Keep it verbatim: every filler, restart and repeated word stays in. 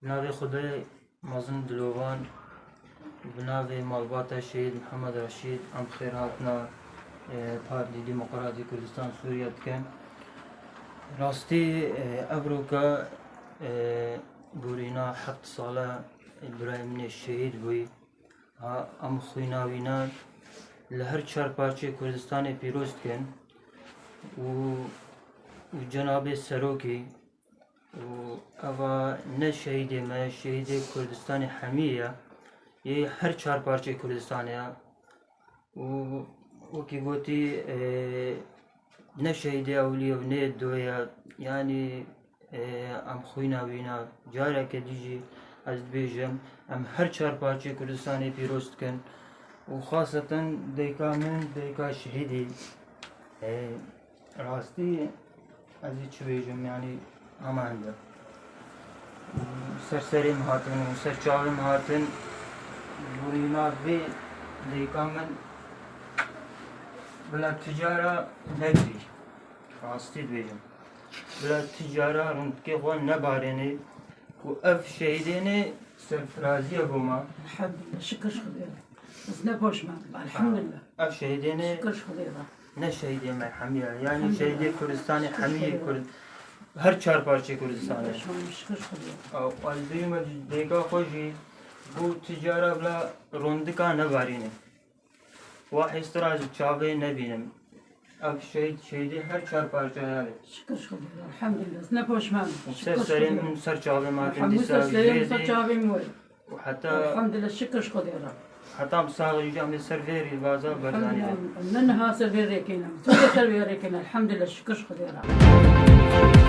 Bi navê Xwedê mezin dilovan, bi navê malbata Şehîd Mihemed Reşîd em xêrhatina, e, Partî Demokratî Kurdistan Sûriye dikin. Rastî, e, evroka, e, borîna heft sala birayê min ê şehîd bûyî. Ha, em xwîna wîna li her çar parçeyê Kurdistanê pîroz dikin û, û cenabê serokî û eva ne şehîdê me, şehîdê Kurdistanê hemî ye, yê her çar parçeyê Kurdistanê ye. Û wekî gotî, e, ne şehîdê ewlî ye û nê doye, yanî, e, em xwîna wîna. Careke dî jî ez dibêjim, em her çar parçeyê Kurdistanê pîroz dikin û xaseten dayika min, dayika şehîdî. E, rastî ez ê çi bêjim, yanî hema hende. Ser serê min hatin û ser çavê min hatin, borîna vê dayika min bila tu cara nebî. Rastî dibêjim. Bila tu cara rindikê xwe nebarênê û ev şehîdênê serfiraziya bo me. Elhamdulillah, şikir ji Xwedê re. Ez ne poşman bim. Elhamdulillah. Ev şehîdênê Şikir ji Xwedê re. Ne şehîdê me hemî ye. Yanî Elhamdulillah. Şehîdê Kurdistanê Şikir ji hemî yê Xwedê re. Kurd-, her çar parçeyê Kurdistanê. Poşman bim, şikir ji Xwedê re. Ew, ez dibêjim dayika xwe jî, bû tu cara bila rindika nebarînê. Wa hêstra ji çavê nebînim. Ev şehîd, şehîdê her çar parçeya be. Şikir ji Xwedê re. Elhamdulillah. Ne poşman bim. Û ser serê min, ser çavê min hatin dîsa jêdî. Hemû ser serê min, ser çavê min were. Û heta Elhamdulillah, şikir ji Xwedê re. Heta em sax jî em ê ser vê rêbaza berzanî bin. Elhamdulillah. Ne niha ser vê rêkê ne. Zû ser vê rêkê ne. Elhamdulillah, şikir ji Xwedê re.